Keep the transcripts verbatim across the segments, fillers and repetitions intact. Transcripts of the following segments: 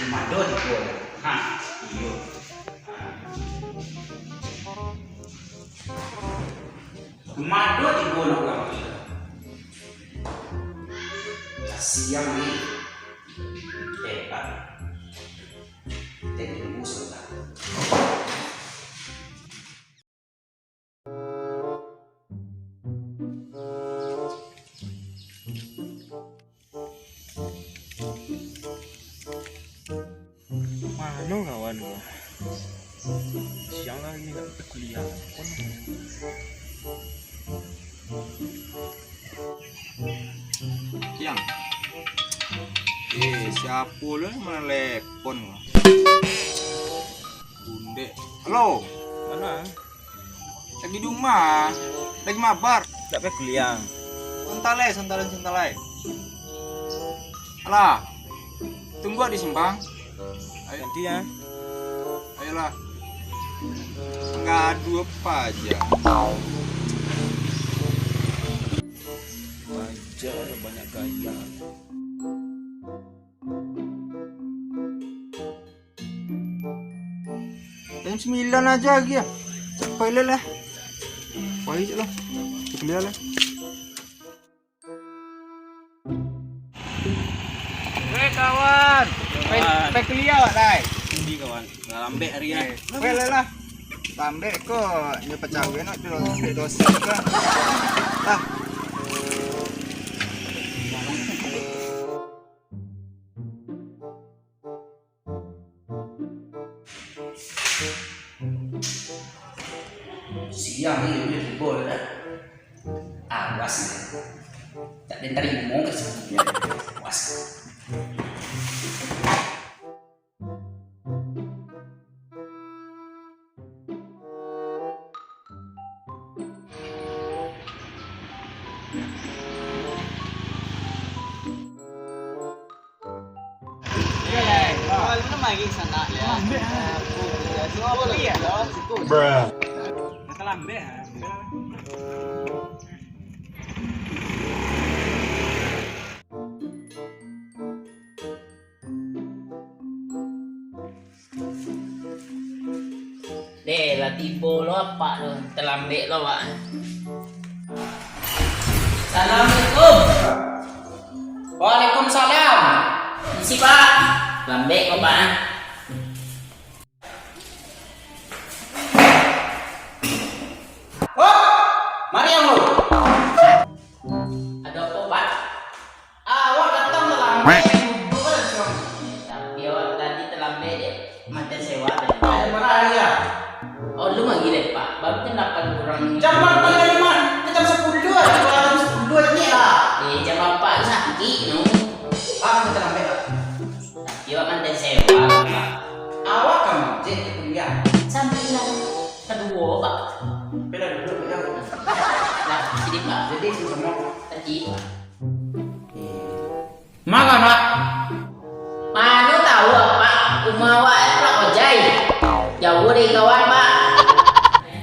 Mado tibo lah. Ha, iyo. Ha. Mado tibo nak urang tu. Lah siang ni. Eh, Pak. Kita tunggu sebentar. Mano kawan ko? Siang lagi nak kuliah. Siang. Eh, siapo lo nan manelepon ko? Bundek. Halo. Mano, ah? Lagi di rumah, lagi mabar. Dak pai kuliah. Santai lai, santai lai, santai lai. Alah, tunggu di simpang. Ayo. Nanti ya. Ayolah. Ngadu apa aja. Banyak gaya. Jam sembilan aja lagi ya. Pai lah. Pai je lah. Kuliah lah. Weh kawan, pai, kawan. Pai kuliah awak lai. Ini kawan, lah lambek hari ya. Eh, weh lah lah. Lambek ko, nyo pacawai nak dosen ko. Lah. Siang ni dia tibo dah. Awas ni. Tak ada tarimo ka sini. Awas. Bruh. Deh, lah tibo lo apak tu, talambek lo awak. Assalamualaikum. Waalaikumsalam. Isi, Pak. Lambek ko, Pak. Hop! Mari ang lu. Ado apo, Pak? Awak datang talambek, duduak lah di sinan. Tapi awak tadi talambek dek mantan sewa tadi. Jam bara hari ya? Oh, lu lagi deh, Pak. Baru kan lapan kurang. Jam lapan dari mana? Jam sapuluah aja, jam sapuluah aja ni lah. Eh, jam apak tu sakik, no. Ah, talambek lah. Tapi awak mantan sewa, Pak. Awak ka mojek ka kuliah? Sambilan kaduo, Pak. Beda dulu, beda. Lah, sini, Pak. Jadi, sama-sama. Tadi, Pak. Manga, Pak? Mano tahu, Pak. Rumah awak, eh, Pak Ojai. Jauh dari kawan, Pak.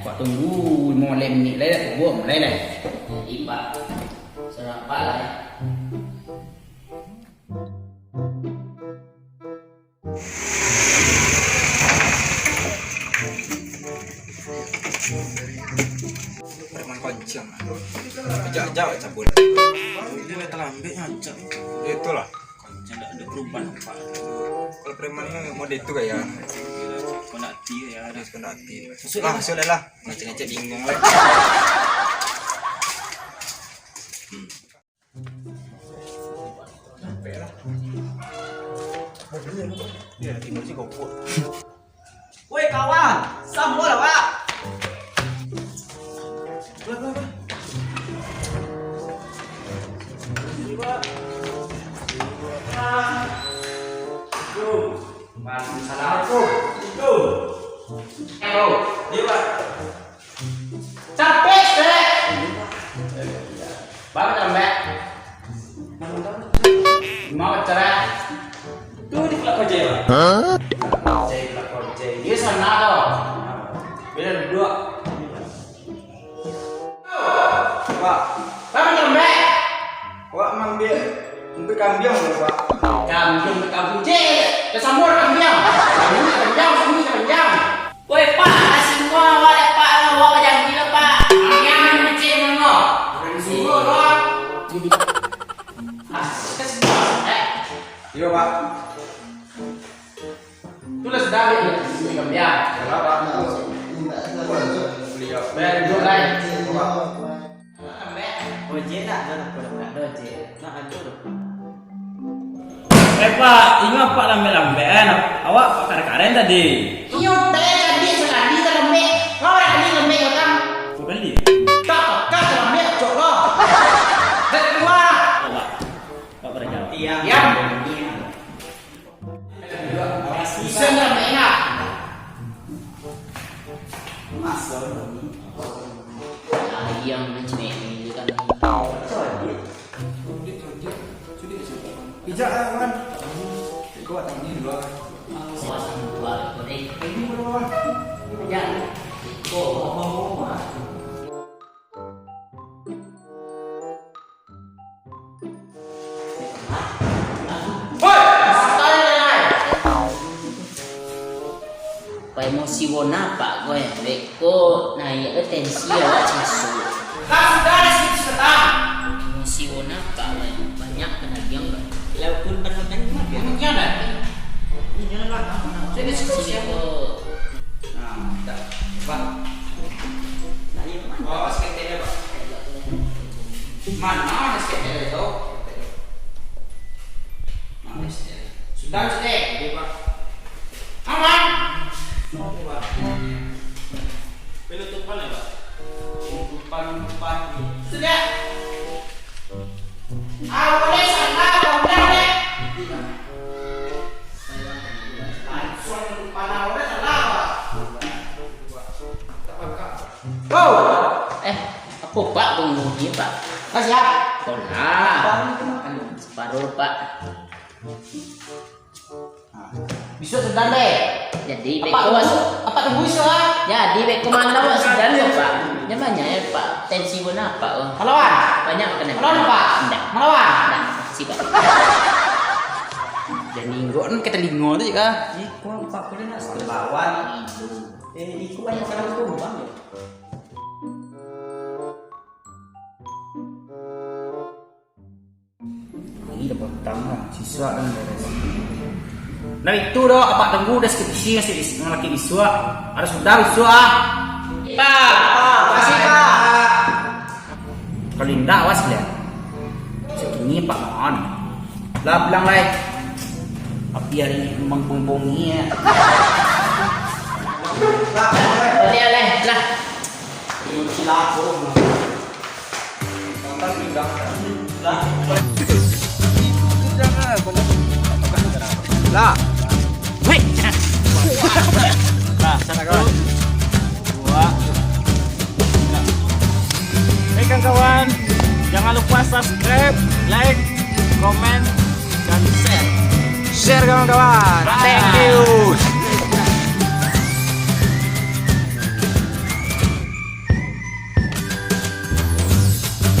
Pak tunggu limo menit lai, dah tunggu, mulai lai. Jadi, Pak. Sarapan lai. Preman koncong. Ajak-ajak cabut. Dia lah talambek ngajak. Itulah. Koncong dak ado perubahan, Pak. Kalau preman ni model itu gaya. Kau nak hati ya. Harus kau nak hati. Masuk lah, masuk lah. Ngecek-ngecek bingung lah. Hmm. Woi kawan, sambo lah, Pak. Woi, woi, woi. Sini, Pak. Ah. Tuh. Waalaikumsalam. Tuh. Halo. Iya, Pak. Capek, Sek. Bang, lambek. Mau cerai? Tu di Kelak Kojai, Bang. Hah? Kojai, Kelak Kojai. Di sana tu. Bila duduk. Pak. Bang, lambek. Wak maambiak umpik kambiang dulu, Pak. Kambiang, kambiang. Cek, dah sambut, Tulis dari sini kami ya. Kalau apa? Kuliah. Lanjut, Lai. Oje nak, nak, nak, nak, oje. Nak, aduh. Eh, Pak, inyo Apak lambek-lambek, eh, nak, awak Pak karen-karen tadi. Iyo, teh, tadi sakali ka lambek. Kau dak tadi lambek, kau tang? Kau bali? Tak, tak, tak, lambek, cok lo. Dah keluar. Awak, Pak Raja. Iya. Diam. Bisa nggak enak? Masa ini? Ayam macam ini kan. Ijak lah, kawan. Kau datang ni dulu lah. Awas, dua ekor, eh. Ini dulu lah. Ijak. Kau apa mau, Mak? Woi, santai, santai. Pak, emosi wona, Pak, gue. Beko naiak ke tensi awak sasuk. Lah, sudah, dah, sudah, sudah. Emosi wona, Pak, gue. Banyak penagihan, Pak. Lah, pun berhutang, Mak. Yang mana? Ini jalan, Pak. Jadi, sini, siapa? Nah, dah. Pak. Nah, iya, Mak. Oh, seketek ya, Pak. Mana seketek itu? Mana seketek? Sudah, seketek. Iya, Pak. Aman. Oke, Pak. Penutupan ya, Pak? Penutupan, penutupan. Sudah. Ah, boleh salah, Pak, boleh, boleh. Langsung penutupan, ah, boleh salah, Pak. Oh. Eh, apa, Pak, bunyi, Pak? Ah, siap. Kolah. Separuh, Pak. Bisuak sudah deh. Jadi, Apak beko tunggu, Apak tunggu bisuak, ah. Jadi, beko malam, Pak, sudah deh, Pak. Nyamannya ya, Pak. Tensi pun apa, oh. Malawan. Banyak makan. Malawan, Pak. Ndak. Malawan. Ndak. Makasih, Pak. Dan ninggok kan ke telingo tu juga. Iko, Pak, boleh nak lawan. Eh, iko banyak sangat kumbang ya. Ini dah petang lah, sisa kan beres. Nah, itu doh, Apak tunggu dah sikit isi, sikit isi, ngalaki bisuak. Harus sudah bisuak, ah. Pak, makasih, Pak. Kalau indak, awas lihat. Sakini, Pak, mohon. Lah, pulang, lai. Api hari ini memang bongi-bongi, ya. Lah, lah, lah. Lah. Hei. Nah, satu, dua, tiga. Hei, kawan-kawan, jangan lupa subscribe, like, komen, dan share. Share, kawan-kawan. Thank you.